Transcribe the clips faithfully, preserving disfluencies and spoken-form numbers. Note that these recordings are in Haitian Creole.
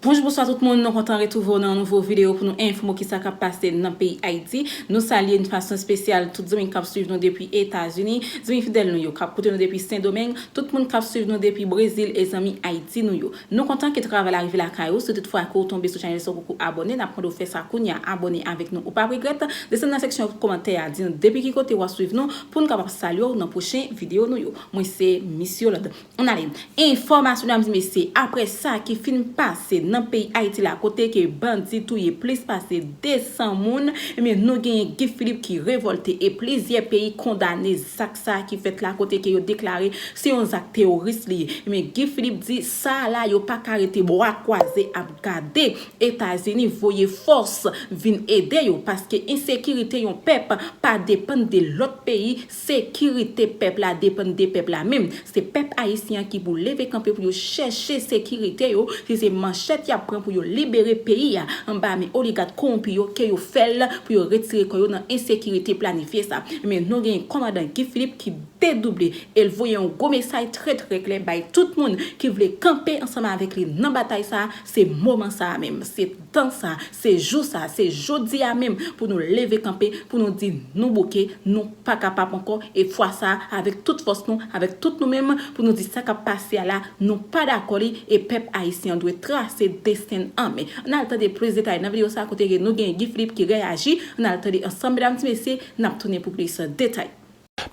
Bonjou, bonswa tout moun, nou kontan retwouve w nan yon nouvo videyo pou nou enfòme w kisa k ap pase nan peyi Ayiti. Nou salye yon fason espesyal tout zanmi k ap swiv nou depi Etazini, zanmi fidèl nou yo k ap koute nou depi Sendomeng, tout moun k ap swiv nou depi Brezil e zanmi Ayiti nou yo. Nou kontan ke travay la rive lakay ou. Si toutfwa ke w tonbe sou chanèl sa poko abòne, n ap mande w fè sa kounye a, abòne avèk nou, ou p ap regrèt. Desann nan seksyon kòmantè a, di nou depi ki kote w ap swiv nou pou n kapab salye w nan pwochen videyo nou yo. Mwen se Miss Yolande. Ann ale. Enfòmasyon, medam e mesye, apre sa ki fin pase nan peyi Ayiti la, kote ke bandi touye plis pase de san moun, ebyen, nou genyen Guy Philippe ki revòlte e plizyè peyi kondane zak sa ki fèt la, kote ke yo deklare se yon zak teworis li ye. Ebyen, Guy Philippe di sa la, yo pa ka rete bra kwaze ap gade. Etazini voye fòs vin ede yo, paske ensekirite yon pèp pa depann de lòt peyi, sekirite pèp la depann de pèp la menm. Se pèp ayisyen an ki pou leve kanpe pou yo chèche sekirite yo. Si se manchèt y ap pran pou yo libere peyi a anba men oligak kowonpi yo, ke yo fè l pou yo retire kò yo nan ensekirite planifye sa. Men nou gen kòmandan Guy Philippe ki dedouble e l voye yon gwo mesaj trè, trè klè bay tout moun ki vle kanpe ansanm avèk li nan batay sa a. Se moman sa a menm, se tan sa, se jou sa, se jodi a menm pou nou leve kanpe, pou nou di nou bouke, nou pa kapab ankò, e fwa sa a, avèk tout fòs nou, avèk tout nou menm, pou nou di sa k ap pase a la, nou pa dakò li, e pèp ayisyen an dwe trase desten l an men. Ann al tande plis detay nan videyo sa a, kote ke nou gen Guy Philippe ki reyaji. Ann al tande ansanm, medam e mesye, n ap tounen pou plis detay.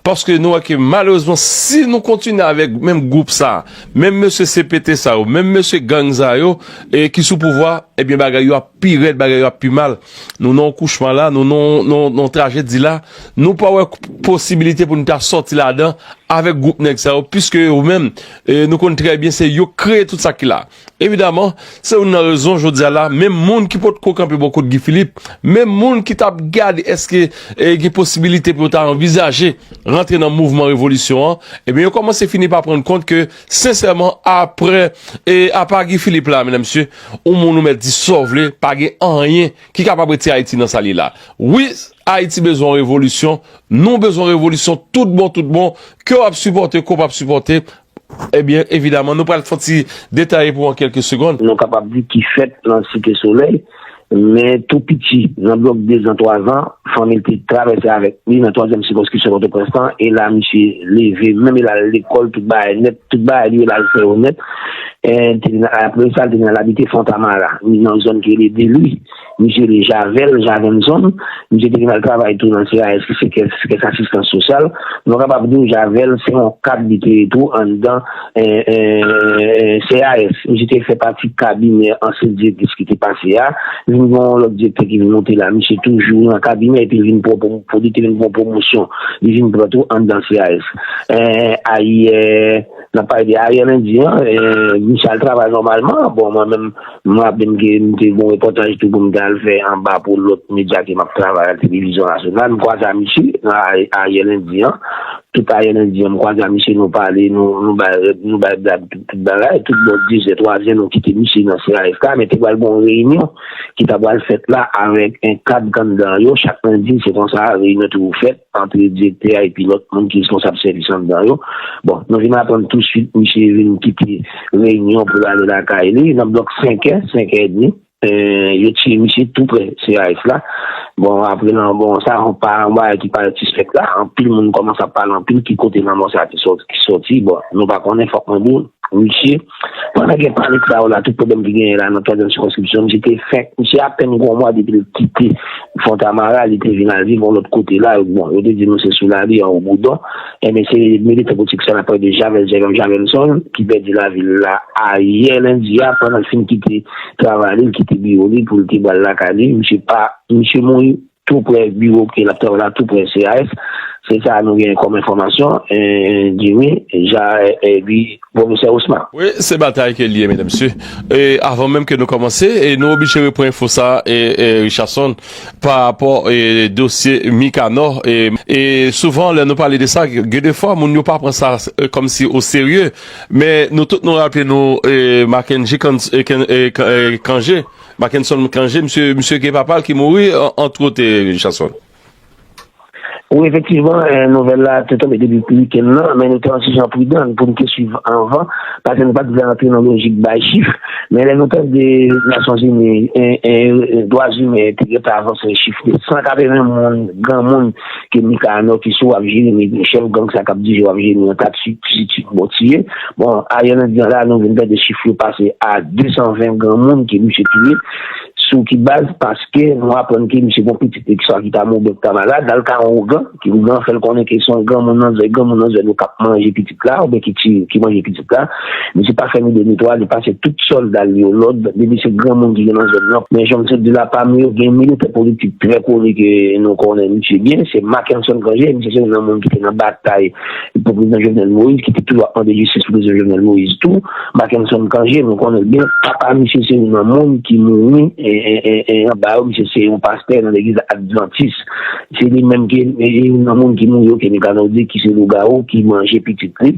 Paske nou wè ke malerezman, si nou kontinye avèk menm gwoup sa, menm mesye C P T sa yo, menm mesye gang sa yo, e ki sou pouvwa, ebyen bagay yo ap pi rèd, bagay yo ap pi mal. Nou nan yon kouchma la, nou nan yon trajedi la, nou pa wè posibilite pou nou ta sòti ladan avèk gwoup nèg sa yo, piske yo menm, e, nou konn trè byen se yo kreye tout sa ki la. Evidaman, se youn nan rezon jodi a la, menm moun ki potko kanpe bò kot Guy Philippe, menm moun ki t ap gade èske e, gen posibilite pou yo ta anvizaje rantre nan mouvman revolisyon an, ebyen, yo kòmanse fini pa rann kont ke, sensèman, apre, e, apa Guy Philippe la, medam, mesye, yon moun ou mèt di sa w vle, pa gen anyen ki kapab retire Ayiti nan sa l ye la. Wi, Ayiti bezwen yon revolisyon, nou bezwen yon revolisyon tout bon, tout bon, ke w ap sipòte, ke w p ap sipòte, ebyen, evidaman, nou pral fè yon ti detaye pou an kèlke segonn. Nou kapab di ki fèt nan Site Solèy, men tou piti, nan blòk dezan, twazan, fanmi l te travèse avèk li nan twazyèm sikonskripsyon Pòtoprens lan, e la misye leve, menm e l al lekòl, tout bagay nèt, tout bagay li yo l al fè yo nèt. E, te, apre sa, l te gen al abite Fontamara, nan zòn ki rele Delwi. Misye rele Javel, Javenson. Misye te gen al travay tou nan C A S, ki se kès, kès asistans sosyal. Nou kapab di w Javel se yon kad li te ye tou anndan, e, e, e, C A S. Misye te fè pati kabinè ansyen direktris ki te pase a. Vin gen yon lòt direktè ki vin monte la. Misye toujou nan kabinè epi l vin pran pwo-, pou li te vin pran pwomosyon. Li vin pran tou anndan C A S. E, ayè, n ap pale de Ariel Hendy an, e, misye al travay nòmalman. Bon, mwen menm, m raple m ke m te gen yon repòtaj tou pou m t al fè anba pou lòt medya ke m ap travay a, Televizyon Nasyonal. M kwaze a misye nan Ari-, Ariel Hendy an. Tout Ariel Hendy an, m kwaze a misye, nou pale, nou, nou bay, nou bay blag, tout, tout bagay. Tout bò dezè, twazè, nou kite misye nan C A S la, men te pral gen yon reyinyon ki ta pral fèt la avèk en kad anndan yo. Chak lendi, se konsa, reyinyon toujou fèt ant direktè a epi lòt moun ki responsab sèvis anndan yo. Bon, nou vin aprann touswit misye vin kite reyinyon pou l ale lakay li nan blòk senkè, senkè edmi. E, yo tiye misye tou prè C A S la. Bon, apre nan, bon, sa yon pa, yon bagay ki parèt sispèk la. Anpil moun kòmanse ap pale anpil ki kote lanmò sa ki sòti, ki sòti. Bon, nou pa konnen, fòk mwen di w. Misye, pandan gen panik sa yo la, tout pwoblèm ki genyen la nan twazyèm sikonskripsyon, misye te fenk, misye apèn gen yon mwa depi l kite Fontamara, li te vin al viv yon lòt kote la. Bon, yo te di nou se sou lari, anwo boudon. Ebyen, se militan politik sa n ap pale de Javel Jerome Javelson, ki pèdi lavi l la ayè lendi a, pandan l fin kite travay li, l kite biwo li pou l te pral lakay li. Misye pa, misye mouri tou prè biwo ke l ap travay la, tou prè C A S. Se sa nou gen kòm enfòmasyon, e, Jimmy, Ja, epi Pwofesè Osma. Wi, se batay ke l ye, medam, mesye. E, avan menm ke nou kòmanse, e, nou oblije repran enfo sa, e, e, Richardson, pa rapò, e, dosye Mikanò. E, e souvan, lè nou pale de sa, gen de fwa, moun yo pa pran sa, e, kòmsi o serye. Men nou tout nou raple nou, e, Mackenzie Kan-, e, Kan-, e, Kan-, e, Cangé. Mackenson Cangé, misye, misye gen papa l ki mouri, an-, antwòt, e, Richardson. Wi, efektivman, eh, nouvèl la te tonbe depi wikenn nan, men nou te yon ti jan pridan pou n te swiv anvan, paske nou pa t vle antre nan lojik bay chif. Men lè nou tande Nasyonzini, eh, eh, dwa imen te gentan avanse chif de san katreven moun, granmoun ke Mikanò ki sou ap jere, men chèf gang sa k ap dirije w ap jere, yon ta ti, ti, ti, bon, tiye. Bon, ayè lendi an la, nou vin tande chif yo pase a de san ven granmoun ke misye touye. Sou ki baz? Paske nou aprann ke misye gon pitit li ki swa ki ta mouri, ki ta malad, al ka yon ougan, ki ougan fè l konnen ke se yon granmoun nan zòn, granmoun nan zòn yo k ap manje pitit la, oubyen ki ti, ki manje pitit la. Misye pa fè ni de ni twa, li pase tout sòlda l yo lòd, depi se granmoun ki gen nan zòn nan. Men jan m sot di la, pami yo, gen militè politik trè koni ke nou konnen misye byen, se Mackenson Cangé, misye se youn nan moun ki te nan batay pou prezidan Jovenel Moïse, ki te toujou ap mande jistis pou prezidan Jovenel Moïse tou. Mackenson Cangé, nou konnen l byen, papa misye se youn nan moun ki mouri, e, e, e, e, anba yo, misye se yon pastè nan legliz advantis. Se li menm ki, e, e, youn nan moun ki mouri yo, ke Mikanò di ki se lougawou ki manje pitit li.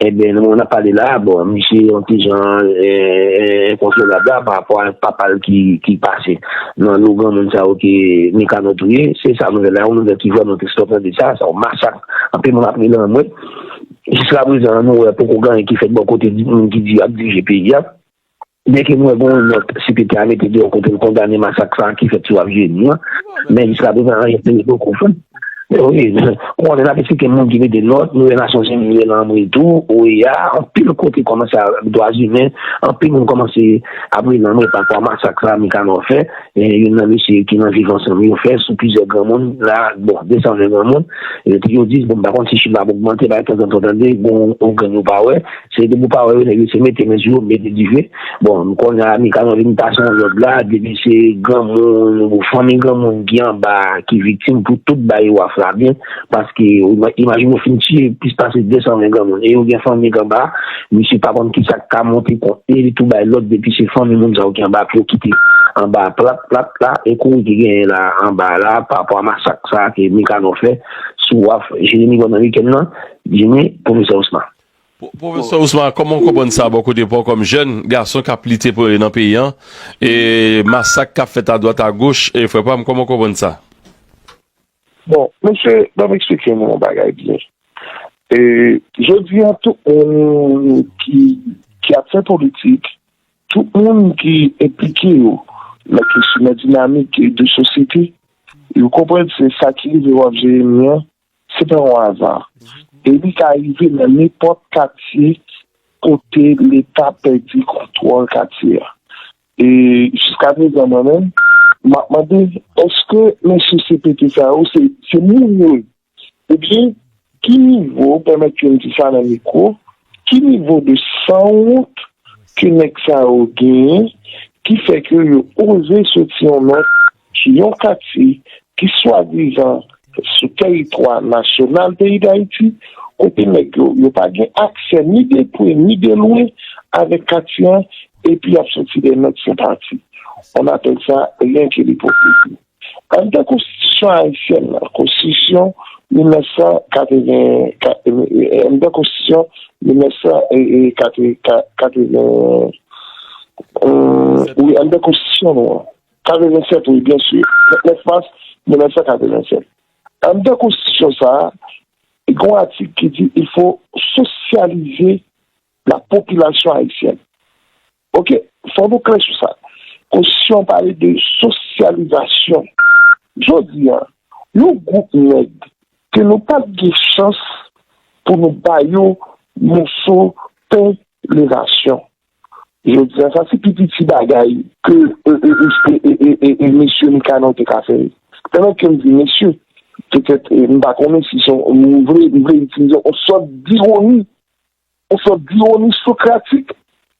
Ebyen, nan moman n ap pale la, bon, misye yon ti jan, e, e, enkonsolab la pa rapò a papa l ki, ki pase nan men granmoun sa yo ke Mikanò touye. Se sa nouvèl la, yon nouvèl ki vrèman tris lè w tande sa, se yon masak. Anpil moun ap rele anmwe. Jiskaprezan, nou wè poko gen anyen ki fèt bò kote di, moun ki di ap dirije peyi a. Byenke nou wè gen yon nòt C P T a mete deyò kote l kondane masak sa a ki fèt sou Waf Jeni an, men jiskaprezan, anyen poko fèt. Wi, ou konnen n ap esplike moun ki mete nòt, nou wè Nasyonzini rele anmwe tou, O E A, anpil kote kòmanse a dwa imen, anpil moun kòmanse ap rele anmwe pa rapò a masak sa a Mikanò fè. E, youn nan mesye ki nan Viv Ansanm yo fè sou plizyè granmoun, la, bon, de san ven granmoun. E, yo di, bon, m pa konn si chif la ap ogmante, paske tanzantan tande, bon, ougan yo pa wè. Se depi w pa wè yo, nèg yo se mete men sou yo, mete dife. Bon, m konnen Mikanò vin pase yon lòd la, depi se granmoun, ou fanmi granmoun ki anba, ki viktim pou tout bagay Waf la byen, paske ou ima-, imajine w fin tiye plis pase de san ven granmoun, e yo gen fanmi k anba, misye pa konn kisa k ka monte kont li, li tou bay lòd, depi se fanmi moun sa yo ki anba pou yo kite anba plat, plat la, e kouri ki genyen la anba la, pa rapò a masak sa ke Mikanò fè sou Waf Jeremi pandan wikenn nan, Jimmy, Pwofesè Osman. Pwo-, Pwofesè Osman, kòman w konprann sa bò kote pa w kòm jèn gason k ap lite pou, nan peyi an, e masak k ap fèt adwat agoch, e frè pa m, kòman w konprann sa? Bon, mesye, ban m eksplike nou yon bagay byen. E, jodi a, tout moun ki, ki ap fè politik, tout moun ki enplike yo nan kesyon, nan dinamik de sosyete, yo konprann se sa ki rive Waf Jeremi an, se pa yon aza. E li ka rive nan nenpòt katye kote Leta pèdi kontwòl katye a. E jiskaprezan, mwen menm, m ap mande, èske mesye C P T sa yo, se, se moun yo ye? Ebyen, ki nivo, pèmèt ke m di sa nan mikwo, ki nivo de sanwont ke nèg sa yo genyen, ki fè ke yo oze soti yon nòt sou yon katye ki swadizan sou tèritwa nasyonal peyi Dayiti, kote nèg yo, yo pa gen aksè ni de pre ni de lwen avèk katye a, epi y ap soti de nòt senpati. On appelle ça rien que l'hypocrisie. Anndan konstitisyon ayisyèn nan, konstitisyon mil nèf san katreven, ka-, e, e, anndan konstitisyon mil nèf san katreven, e, wi, anndan konstitisyon nou an, katreven sèt, wi, byen si, vennèf mas mil nèf san katreven sèt. Anndan konstitisyon sa a, gen yon atik ki di, il faut socialiser la population haïtienne. Oke, fò nou klè sou sa. Konstitisyon an pale de sosyalizasyon. Jodi a, yon gwoup nèg ke nou pa t gen chans pou nou ba yo moso pen levasyon. Jodi a, sa se pi piti bagay ke, e, e, e, e, e, e, e, mesye Mikanò te ka fè. Pandan ke m di mesye, petèt, e, m pa konnen si se yon, m vle, m vle itilize yon sòt dironi, yon sòt dironi sokratik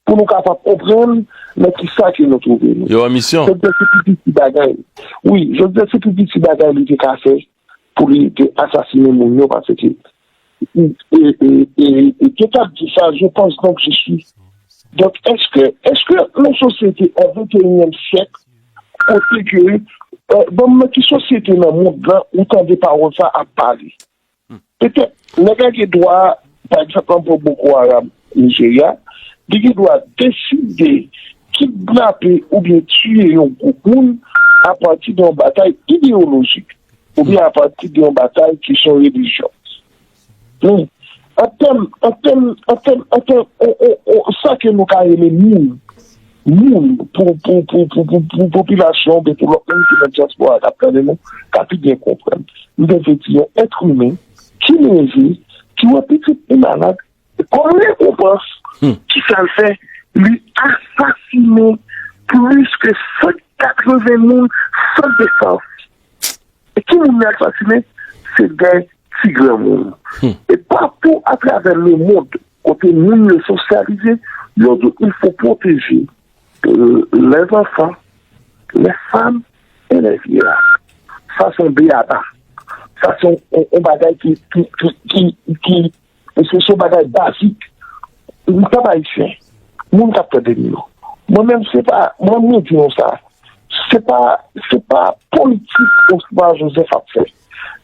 pou nou kapab konprann nan kisa ke nou twouve nou. Yo an misyon. Jodi a, se pi piti bagay. Wi, jodi a, se pi piti bagay li te ka fè pou li te asasinen moun yo, paske, e, e, e, e, e, ke t ap di sa, je pense donc je suis. Donk, èske, èske nan sosyete an venteyinyèm syèk, kote ke, e, bon, nan ki sosyete nan mond lan ou tande pawòl sa ap pale? Petèt, nèg la gen dwa, pa egzanp, nan Boko Haram, Nijerya, li gen dwa deside kidnape oubyen tiye yon gwoup moun apati de yon batay ideyolojik. oubyen apati de yon batay ki se yon relijyon. Men, an tèm, an tèm, an tèm, an tèm, on, on, on, sa ke nou ka rele moun, moun, pou, pou, pou, pou, pou, pou popilasyon, oubyen pou lòt moun ki nan dyaspora k ap tande nou, ka pi byen konprann. M te vle di yon èt imen ki leve, ki wè pitit li malad, kòm rekonpans, hmm, ki sa l fè? Li asasinen plis ke san katreven moun san defans. E ki moun li asasinen? Se de ti granmoun. Hmm. E patou atravè lemonn, kote moun yo sosyalize, yo di il faut protéger, euh, les enfants, les femmes et les vieillards. Sa se yon beyaba. Sa se yon, yon, yon bagay ki, ki, ki, ki, ki, se, se yon bagay bazik. Pèp ayisyen, moun k ap tande m yo. Mwen menm, se pa, mwen, mwen di nou sa, se pa, se pa politik Oscar Joseph ap fè.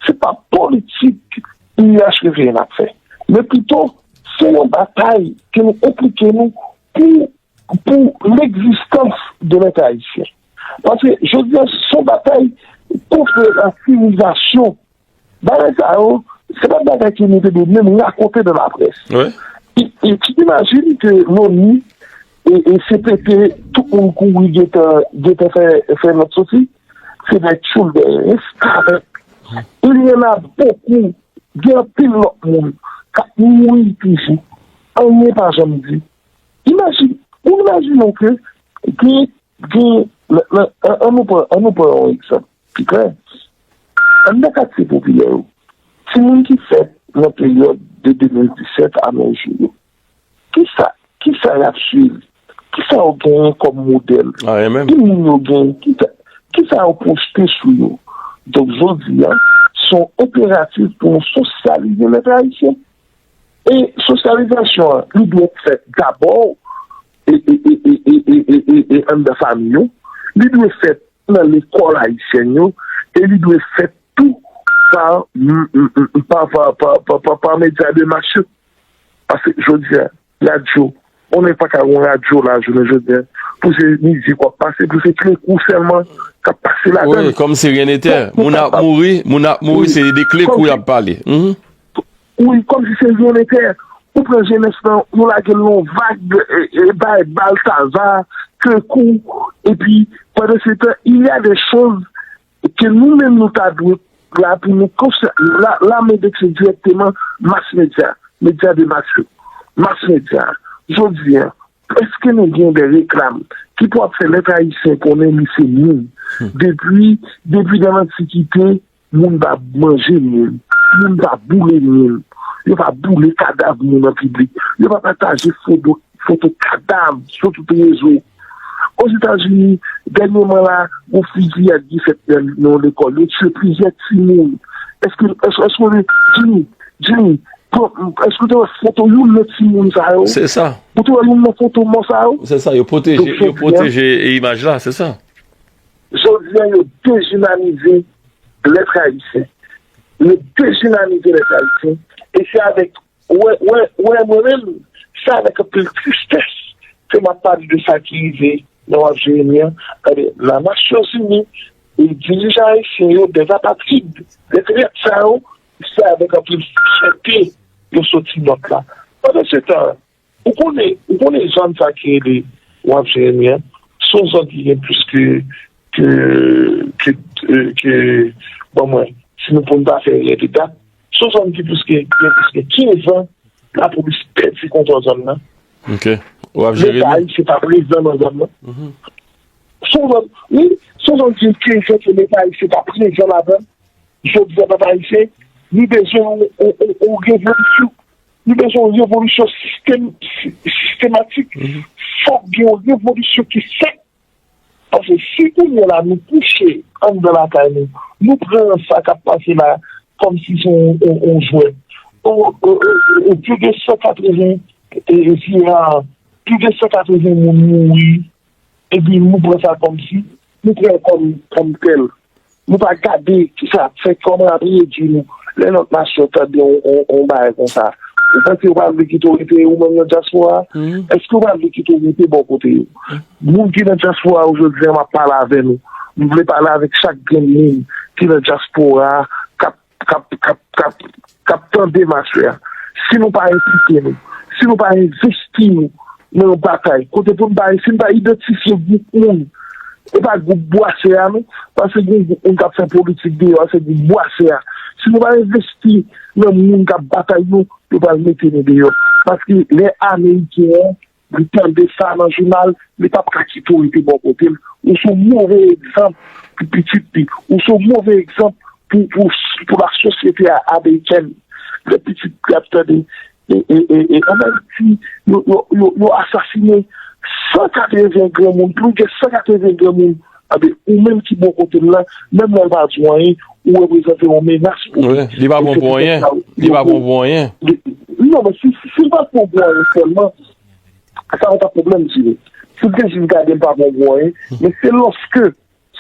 Se pa politik U H V V N ap fè. Men pito, se yon batay ke nou enplike nou pou, pou legzistans de lèt ayisyen. Paske jodi a, se yon batay kont la sivilizasyon. Bagay sa yo, se pa bagay ke nou te dwe menm rakonte nan laprès. Wi. E, e tu t'imagines que l'ONU e, e C P T, tout moun kouri gentan, gentan fè, fè nòt soti. Se de tchoul dèyè, restavèk. Il y en a beaucoup. Gen anpil lòt moun k ap mouri toujou. Anyen pa janm di. Imajine, ou imajine ke gen, gen, nan, nan, an, an nou pran, an nou pran yon egzanp ki klè. Anndan katye popilè yo, timoun ki fèt nan peryòd de de mil disèt a nos jours yo, kisa, kisa y ap swiv? Kisa yo genyen kòm modèl? Anyen menm. Ki moun yo genyen? Kisa, kisa yo pwojte sou yo? Donk, jodi a, se yon enperatif pou nou sosyalize lèt ayisyen. E sosyalizasyon an, li dwe fèt dabò e, e, e, e, e, e, e, e, e anndan fanmi yo. Li dwe fèt nan lekòl ayisyèn yo. E li dwe fèt tou pa, m, m, m, pa, pa, pa, pa, pa, pa medya de mas yo. Paske jodi a, radyo, on nèg pa ka gen yon radyo la, jounen jodi a, pou se mizik w ap pase, pou se klekou sèlman k ap pase ladan l. Wi, kòmsi rien n'était. Moun ap mouri, moun ap mouri, se de klekou y ap pale. Mhm. Wi, kòmsi se rien n'était. Ou pran jenès lan, nou lage l nan yon vag, e, e, bay Baltazar, klekou, epi pandan se tan, il y a des choses ke nou menm nou ta dwe la pou nou konsyan, la, la men direksyon dirèkteman mas medya, medya de mas yo, mas medya. Jodi a, èske nou gen de reklam ki pou ap fè lèt ayisyen konnen li se moun? Hmm. Depi, depi nan lantikite, moun pa manje moun, moun pa boule moun, yo pa boule kadav moun an piblik, yo pa pataje foto, foto kadav sou tout rezo. Ozetazini, dènyèman la, gon fiziyad ki fèt nan, nan yon lekòl, yo tiye plizyè timoun. Èske, èske, èske w te, Jimmy, Jimmy, pran, èske w te wè foto youn nan timoun sa yo? Se sa. Ou te wè youn nan foto mò sa yo? Se sa, yo pwoteje, yo pwoteje imaj la, se sa. Jodi a, yo dezimanize lèt ayisyen. Yo dezimanize lèt ayisyen. E se avèk, wè, wè, wè, mwen menm, se avèk anpil tristès ke m ap pale de sa ki rive nan Waf Jeremi an. Gade, la Nasyonzini, e dirijan ayisyen yo, dè apatrid, dè trèt sa yo, se avèk anpil fyète yo soti nòt la. Pandan se tan, ou konnen, ou konnen zòn sa ki rele Waf Jeremi an, se yon zòn ki gen plis ke, ke, ke, ke, ban mwen, si nou pou n pa fè erè de dat, se yon zòn ki plis ke, ki gen plis ke kenz an, lapolis pèdi kontwòl zòn nan. Ok. Waf Jeremi. Leta ayisyen pa prezan nan zòn nan. Mhm. Se yon zòn, wi, se yon zòn ki, ki fè ke Leta ayisyen pa prezan ladan l. Jodi a, pèp ayisyen, nou bezwen yon, yon, yon, yon revolisyon. Nou bezwen yon revolisyon sistem, si-, sistematik. Mhm. Fòk gen yon revolisyon ki fèt. Paske si kounye a la nou kouche anndan lakay nou, nou pran sa k ap pase la kòmsi se yon, yon, yon jwèt. O, o, o, o, plis de san katreven, e, e, plis de san katreven moun mouri, epi nou pran sa kòmsi, nou pran kòm, kòm tèl. Nou pa gade kisa k ap fèt, kòman y ap redui nou. Lè lòt nasyon tande yon, yon, yon bagay konsa, ou panse yo pral vle kite w rete ou menm nan dyaspora a? Mhm. Èske yo pral vle kite w rete bò kote yo? Mhm. Moun ki nan dyaspora a jodi a, m ap pale avè nou. M vle pale avèk chak grenn moun ki nan dyaspora a, k ap, k ap, k ap, k ap, k ap tande m aswè a, si nou pa enplike nou, si nou pa envesti nou nan yon batay, kote pou n pa, si n pa idantifye gwoup moun, e pa gwoup bwasè a non, paske gen gwoup moun k ap fè politik deyò a, se gwoup bwasè a. Si nou pa envesti nan moun k ap batay yo, yo pral mete nou deyò. Paske lè Ameriken an, li tande sa nan jounal, li p ap ka kite w rete bò kote l. Ou se yon move egzanp pou pitit li. Ou se yon move egzanp pou, pou, pou lasosyete a, amerikèn. Lè pitit li ap tande, e, e, e, e, ann Ayiti, yo, yo, yo, yo asasinen san katreven granmoun, plis de san katreven granmoun. Anben, ou menm ki bò kote l la, menm lè l pa di w anyen, ou reprezante yon menas pou li. Wi, li pa bon pou anyen. Li pa bon pou anyen. Non, men si, si, si l pa t bon pou anyen sèlman, sa pa t ap pwoblèm, Jimmy. Si l te jis gade l pa bon pou anyen, men se lòske,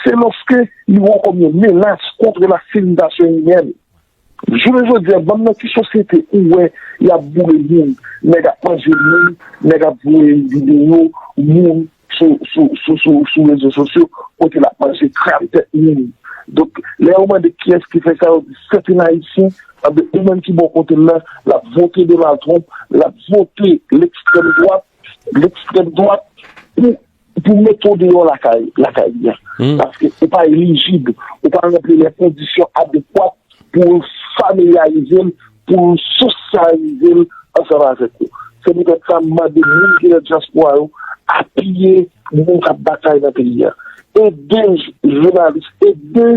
se lòske li wè w kòm yon menas contre la civilisation humaine. Jounen jodi a, ban m nan ki sosyete ou wè y ap boule moun, nèg ap manje moun, nèg ap voye videyo moun sou, sou, sou, sou, sou rezo sosyo, kote l ap manje kram tèt moun. Donk, lè yo mande kiyès ki fè sa, yo di sèten Ayisyen, anben, ou menm ki bò kote l la, l ap vote Donald Trump, l ap vote lekstrèm dwat, lekstrèm dwat pou, pou mete w deyò lakay, lakay li a. Paske ou pa elijib, ou pa ranpli lè kondisyon adekwat pou w familyarize l, pou w sosyalize l ansanm avèk ou. Se poutèt sa, m mande moun ki nan dyaspora yo apiye moun k ap batay nan peyi a. Ede jounalis, ede,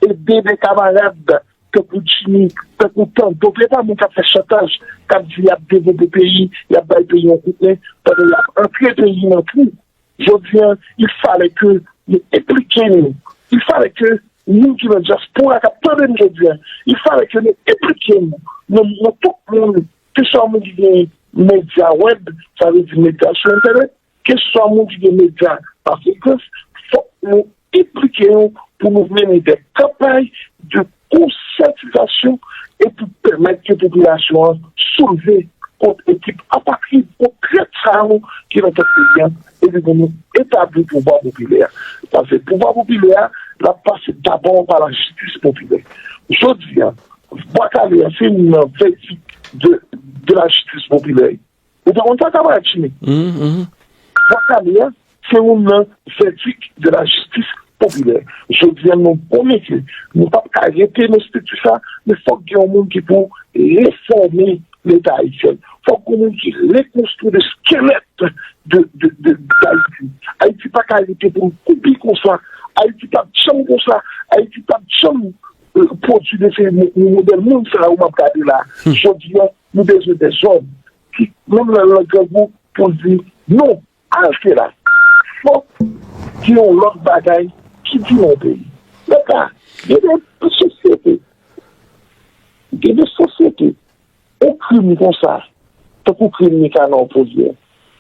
ede de kamarad tankou Jimmy, tankou Tan. Donk, se pa moun k ap fè chantaj, k ap di y ap devlope peyi, y ap bay peyi yon kout men, pandan y ap antre peyi nan twou. Jodi a, il fallait que nou enplike nou. Il fallait que moun ki nan dyaspora k ap tande m jodi a, il fallait que nou enplike nou nan, nan tout moun, keswa moun ki gen medya wèb, sa vle di medya sou entènèt, keswa moun ki gen medya pa frekans, fòk nou enplike yo pou nou mennen de kanpay de konsyantizasyon e pou pèmèt ke popilasyon an soulve kont ekip apatrid, kont trèt sa yo ki nan tèt peyi a, epi pou nou etabli pouvwa popilè a. Paske pouvwa popilè a, l ap pase dabò pa lajistis popilè. Jodi a, Bwa Kale a, se youn nan vèdik de, de lajistis popilè. Ou te konn sa, kamarad Jimmy? Bwa Kale a, se youn nan vèdik de lajistis popilè. Jodi a, nou konnen ke nou p ap ka rete nan estrikti sa, men fòk gen yon moun ki pou refòme Leta ayisyen. Fòk gen yon moun ki rekonstwi le squelette de, de, de, d'Ayiti. Ayiti pa ka rete pou l koupi konsa. Ayiti p ap janm konsa. Ayiti p ap janm, euh, pwodui de se mo-, modèl moun sa yo m ap gade la. Jodi a, nou bezwen de zòm ki, menm lè l nan grangou, pou l di non. Achte la. Fòk gen yon lòt bagay ki di nan peyi. Leta, gen de sosyete, gen de sosyete, yon krim konsa, tankou krim Nikanò poze a,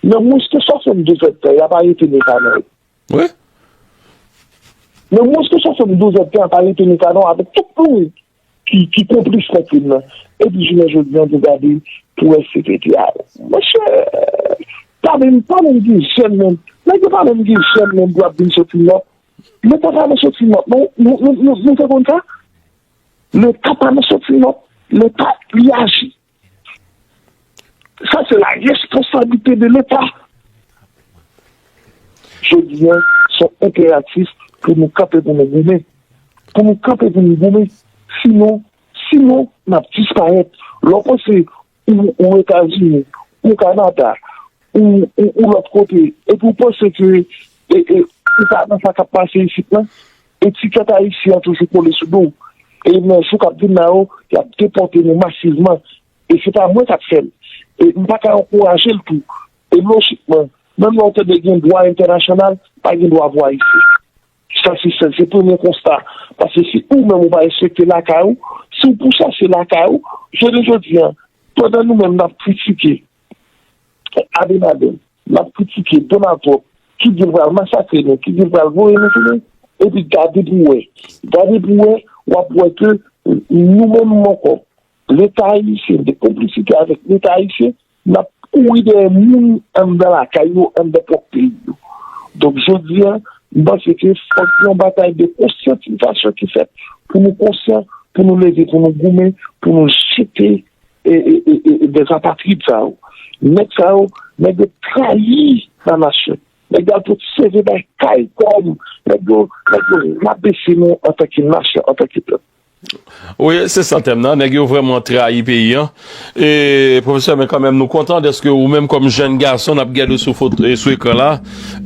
nan mwens ke swasanndouz èdtan, y ap arete Nikanò. Wi. Nan mwens ke swasanndouz èdtan, y ap arete Nikanò avèk tout moun ki, ki konplis nan krim nan. Epi jounen jodi a, pou gade pou wè se tete a. Monchè, pa menm, pa menm gen jèn menm. Nèg yo pa menm gen jèn menm pou ap vin soti nòt. Leta pa nan soti nòt. Nou, nou, nou, nou, nou te konn sa? Leta pa nan soti nòt. Leta, li aji. Sa, se la responsablite de Leta. Jodi a, se yon enperatif pou nou kanpe, pou nou goumen. Pou nou kanpe, pou nou goumen. Sinon, sinon, n ap disparèt. Lè w panse ou, ou Etazini, ou Kanada, ou, ou, ou lòt kote, epi w panse ke, e, e, ou pa nan sa k ap pase isit lan, etikèt ayisyen an toujou kole sou do w. E nan jou k ap vin la yo, y ap depòte nou masivman. E se pa mwen k ap fè l. E m pa ka ankouraje l tou. E lojikman, menm lè w tande gen dwa entènasyonal, pa gen dwa vwa isit. Sa se, sa se premye konsta. Paske si ou menm ou pa respekte lakay ou, si w pou chache lakay ou, jounen jodi a, pandan nou menm n ap kritike Abinader, n ap kritike Donald Trump, ki di l pral masakre nou, ki di l pral voye nou tounen, epi gade pou w wè. Gade pou w wè, w ap wè ke nou menm ankò, Leta ayisyen, de konplisite avèk Leta ayisyen, n ap kouri dèyè moun anndan lakay yo, anndan pwòp peyi yo. Donk, jodi a, M panse ke fòk gen yon batay de konsyantisasyon ki fèt pou nou konsyan, pou nou leve, pou nou goumen, pou nou jete e, e, e, e, e, dèz apatrid sa yo. Nèg sa yo, nèg yo trayi la nasyon. Nèg yo al pot seve bay kay kòm, nèg yo, nèg yo rabese nou antanke nasyon, antanke pèp. Wi, se sa tèm nan. Nèg yo vrèman trayi peyi an. E, pwofesè, men kanmenm, nou kontan dèske ou menm kòm jèn gason, n ap gade w sou foto, e, sou ekran la,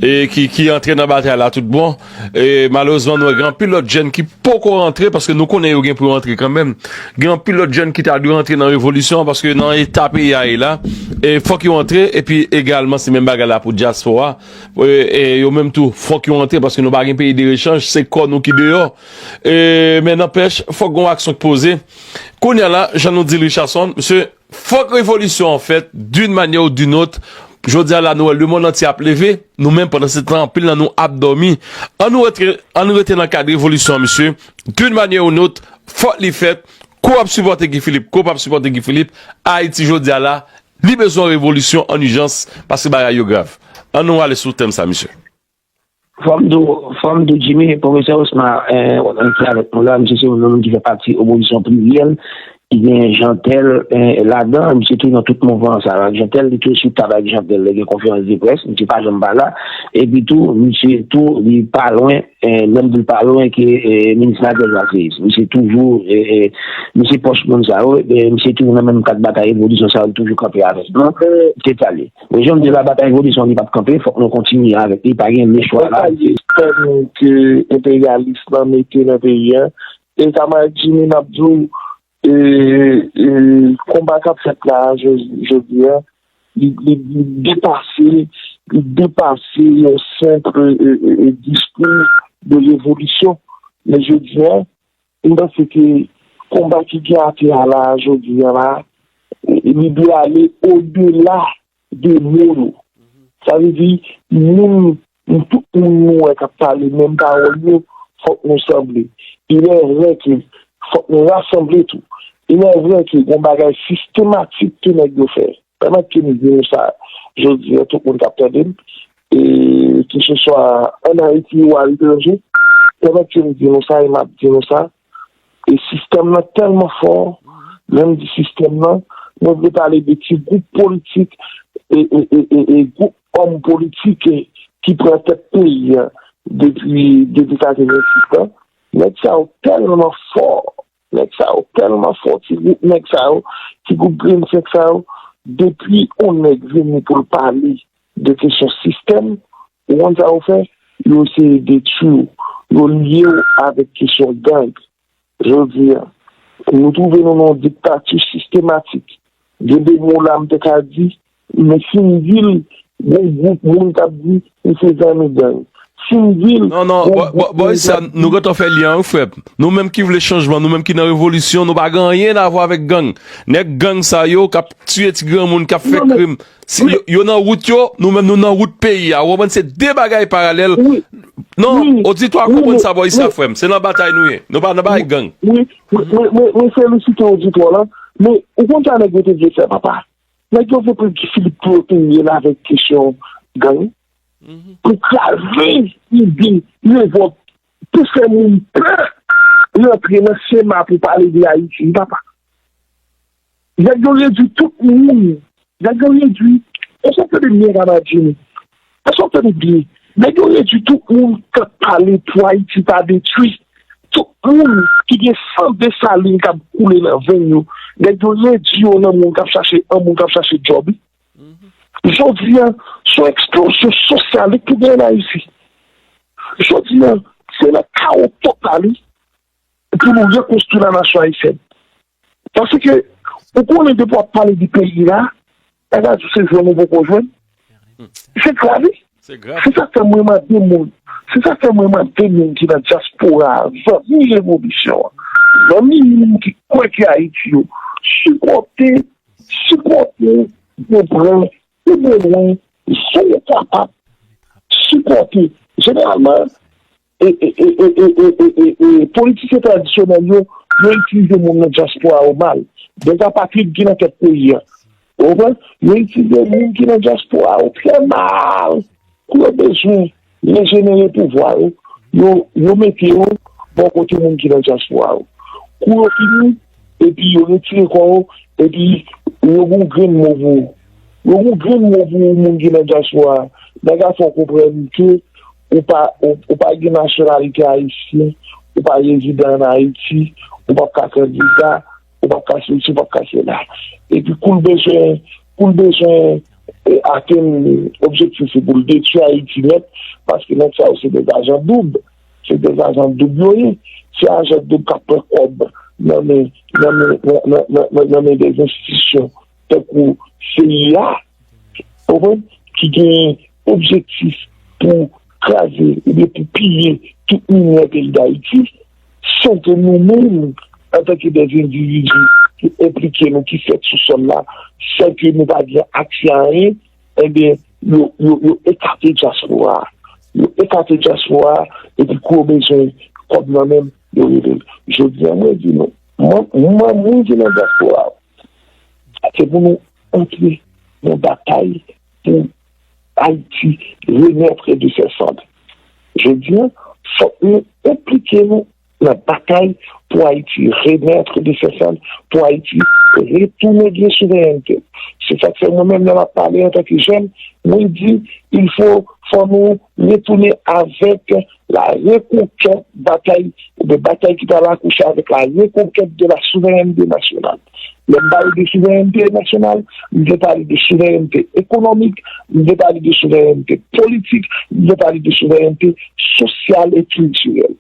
e ki, ki antre nan batay la tout bon. E, malerezman, nou wè gen anpil lòt jèn ki poko rantre, paske nou konnen yo gen pou yo rantre kanmenm. Gen anpil lòt jèn ki ta dwe rantre nan revolisyon an, paske nan eta peyi a ye la, e fòk yo rantre, epi egalman, se menm bagay la pou dyaspora. E, e yo menm tou, fòk yo rantre, paske nou pa gen peyi de rechanj, se kò nou ki deyò. E, men nanpèch, fòk gen yon aksyon k poze. Kounye a la, jan nou di l, Richardson, mesye, fòk revolisyon an fèt d'une manière ou d'une autre. Jodi a la, nou wè lemonn antye ap leve, nou menm, pandan se tan, anpil nan nou ap dòmi. Ann nou rete, ann nou rete nan kad revolisyon an, mesye. D'une manière ou d'une autre, fòk li fèt. Kou ap sipòte Guy Philippe, kou p ap sipòte Guy Philippe, Ayiti jodi a la, li bezwen revolisyon an ijans, paske bagay yo grav. Ann nou ale sou tèm sa, mesye. Fò m di w, fò m di w, Jimmy, pwofesè Osma, eh, ki avèk nou la, misye se youn nan moun ki fè pati opozisyon pliryèl, ki gen Jeantel eh, ladan, misye tou nan tout mouvman sa. Jeantel, li tou sou tab ak Jeantel, lè gen konferans de près, misye pa janm pa la. Epi tou, misye tou, li pa lwen, eh, lè m di l pa lwen, ke eh, minis Nadège Vazeyis. Misye toujou, eh, eh, misye pwòch moun sa yo, eh, misye toujou nan menm kad batay evolisyon sa yo, li toujou kanpe avèk nou. Se sa li. Men jan m di la, batay revolisyon li p ap kanpe, fòk nou kontinye avèk li, pa gen lechwa la. Sa sistèm ke enperyalis lan mete nan peyi a, e sa m ak Jimmy n ap di w, e, e, konba k ap fèt la a jodi a, li, li, li depase, li depase yon senp e, e, e, e, diskou de revolisyon. Men jodi a, m panse ke konba ki gen atè a la a jodi a la, li dwe ale odela de mo yo. Sa vle di, moun, tout moun nou wè k ap pale menm pawòl yo, fòk nou sanble. Il est vrai ke fòk nou rasanble tou. Il est vrai ke gen bagay sistematik ke nèg yo fè. Pèmèt ke m di nou sa jodi a, tout moun k ap tande m, e keseswa ann Ayiti ou aletranje, pèmèt ke m di nou sa e m ap di nou sa, e sistèm nan tèlman fò, lè m di sistèm nan, mwen vle pale de ti gwoup politik e, e, e, e, e gwoup òm politik e, ki pran tèt peyi a depi, depi katrevensis la. Nèg sa yo tèlman fò, nèg sa yo tèlman fò, ti gwoup nèg sa yo, ti gwoup grenn senk sa yo, depi yon nèg vini pou l pale de kesyon sistèm, ou konn sa yo fè? Yo eseye detwi w, yo lye w avèk kesyon gang. Jodi a, nou twouve nou nan yon diktati sistematik. Gen de mo la m te ka di, men si m di l, gon gwoup moun k ap di, m se zanmi gang. Si m di l, Non, non, gon bò, bò, gwoup bò, moun k sa, ap nou gentan fè lyen an, wi, frè m. Nou menm ki vle chanjman, nou menm ki nan revolisyon, nou pa gen anyen a vwa avèk gang. Nèg gang sa yo k ap tiye ti granmoun, k ap fè Non, men- krim. Si yo, yo nan wout yo, nou menm nou nan wout peyi a. Ou konprann, se de bagay paralèl. Wi. Non, Wi. oditwa Wi, konprann men- sa, bò, sa, men- frè m. Se nan batay nou ye. Nou pa nan bagay gang. Wi, mwen, mwen, mwen, mwen felisite oditwa la, men ou konn sa nèg yo te vle fè, papa? Nèg yo vle pran Guy Philippe pou yo peye l avèk kesyon gang. Pou kraze ide revòlt, pou fè moun pè rantre nan sema pou pale de Ayiti, wi, papa. Nèg yo redui tout moun. Nèg yo redui. Èske w tande byen, Kamarad Jimmy? Èske w tande byen? Nèg yo redui tout moun k ap pale pou Ayiti pa detwi. Tout moun ki gen san Desalin k ap koule nan venn yo. Nèg yo redui yo nan moun k ap chache, an moun k ap chache djòb. Jodi a, se yon eksplozyon sosyal ki gen ann Ayiti. Jodi a, se nan kawo total, wi, pou nou rekonstwi la nasyon ayisyèn. Paske, ou konnen depi w ap pale de peyi a, nèg la di se jwenn ou poko jwenn. Se grav, wi. Se grav. Se sa k fè mwen mande moun. Se sa k fè mwen mande moun ki nan dyaspora a, zanmi revolisyon an, zanmi moun ki kwè ke Ayiti yo, sipòte, sipòte, pran, ou bezwen, si w kapab, sipòte. Jeneralman, e, e, e, politisyen tradisyonèl yo, yo itilize moun nan dyaspora yo mal. Dèz apatrid ki nan tèt peyi a. Ou konprann? Yo itilize moun ki nan dyaspora yo trè mal. Kou yo bezwen, rejenere pouvwa yo, yo, yo mete yo bò kote moun ki nan dyaspora yo. Kou yo fini, epi yo retire kò yo, epi yo gen yon grenn mo pou, yo gen yon grenn mo pou moun ki nan dyaspora. Nèg la fè w konprann ke ou pa, ou, ou pa gen nasyonalite ayisyen, ou pa rezidan ann Ayiti, ou p ap ka kandida, ou p ap ka sesi, ou p ap ka sela. Epi kou l bezwen, kou l bezwen, e, atenn objektif li pou l detwi Ayiti nèt, paske nèg sa yo se de ajan doub. Se de ajan doub yo ye. Se ajan doub k ap pran kòb nan men, nan men, nan, nan, nan, nan, nan men de enstitisyon tankou C I A, konprann, ki gen objektif pou kraze oubyen pou piye tout minyè peyi Dayiti, san ke nou menm, antanke de endividi ki enplike nou, ki fèt sou sòl la, san ke nou pa gen aksè a anyen, ebyen, yo, yo, yo ekate dyaspora a. Yo ekate dyaspora a, epi kou yo bezwen kòb nan men m, yo rele l. Jodi a, mwen di nou, mwen, mwen, moun ki nan dyaspora a, se pou nou antre nan batay pou Ayiti renètre de ses cendres. Jodi a, fòk nou enplike nou nan batay pou Ayiti renètre de ses cendres, pou Ayiti retounen gen souverènte. Se sa k fè mwen menm, lè m ap pale antanke jèn, mwen di, il faut, fò nou retounen avèk la reconquête, batay, oubyen batay ki pral akouche avèk la reconquête de la souveraineté nationale. Lè m pale de souverènte nasyonal, m te pale de souverènte ekonomik, m te pale de souverènte politik, m te pale de souverènte sosyal e kiltirèl.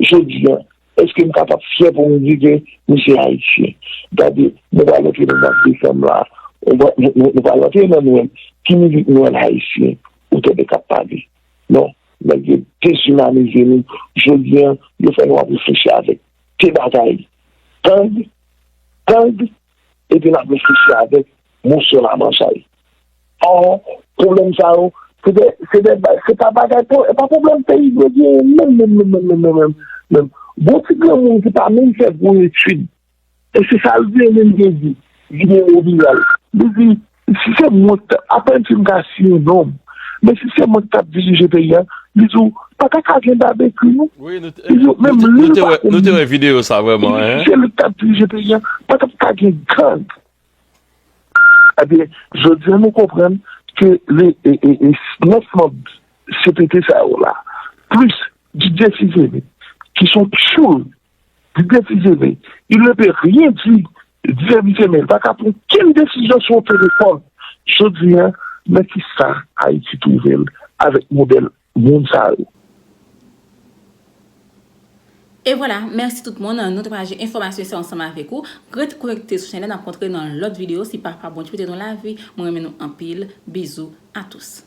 Jodi a, èske m kapab fyè pou m di ke m se ayisyen? Gade, nou pral antre nan mwa desanm la, nou pral, nou, nou, nou pral antre nan Nwèl. Ki mizik Nwèl ayisyen ou tande k ap pale? Non, nèg yo dezimanize nou. Jodi a, yo fè nou ap reflechi avèk te batay, gang, gang, epi n ap reflechi avèk moso lamanjay. Ò, pwoblèm sa yo, se de, se de, se pa bagay, e pa pwoblèm peyi dwe genyen menm, menm, menm, menm, menm, menm, menm, menm. Gon ti granmoun ki pa menm fè gwo etid, e se sa l vle menm gen di, videyo viral. Li di, si se mwen k t ap, apèn si m ka siye non m, men si se mwen k t ap dirije peyi a, li di w, pa ta ka gen babekyou non. Wi, nou te, li di w, nou menm te, li nou te pa wè, nou te konnen. Wè videyo sa vrèman, li di, hein? Si se li k t ap dirije peyi a, pa t ap ka gen gang. Ebyen, jodi a nou konprann ke le, e, e, e, nèf manm C P T sa yo la, plis Didier Fils-Aimé, ki se yon tchoul, Didier Fils-Aimé, il ne peut rien dire. Didier Fils-Aimé, li pa ka pran okenn desizyon sou yon telefòn. Jodi a, nan ki sa Ayiti twouve l avèk modèl moun sa yo? E vwala, mèsi tout moun. Nou te pataje enfòmasyon sa ansanm avèk ou. Ret konekte sou chanèl, n ap kontre nan lòt videyo si Papa Bondye prete nou lavi. Mwen renmen nou anpil. Bizou à tous.